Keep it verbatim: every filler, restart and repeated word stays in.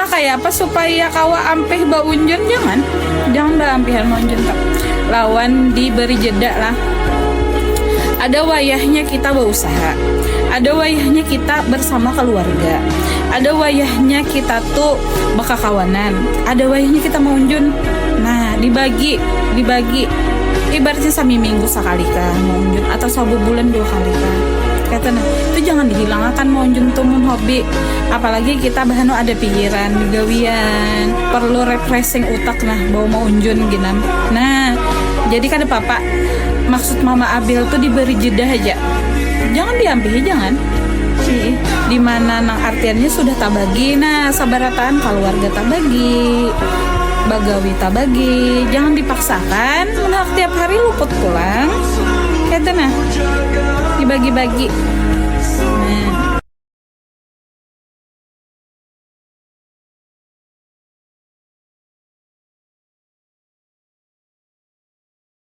Kayak apa supaya kawa ampih baunjun? Jangan, jangan baampihan maunjun tuh. Lawan diberi jeda lah. Ada wayahnya kita berusaha, ada wayahnya kita bersama keluarga, ada wayahnya kita tuh bakakawanan, ada wayahnya kita maunjun. Nah, dibagi, dibagi. Ibaratnya sami minggu sekali kah maunjun atau sabubulan dua kali kah. Kata nah, itu jangan dihilangakan maunjun tuh mun hobi. Apalagi kita bahanu ada pikiran, gawian, perlu refreshing utak nah, bawa maunjun ginam. Nah, jadi kada apa-apa. Maksud Mama Abil tuh diberi jeda aja. Jangan diampihi, jangan. Di mana nang artiannya sudah tabagi, nah sabarataan keluarga tabagi, bagawi tabagi, jangan dipaksakan, nah tiap hari luput pulang, kata nah, dibagi-bagi.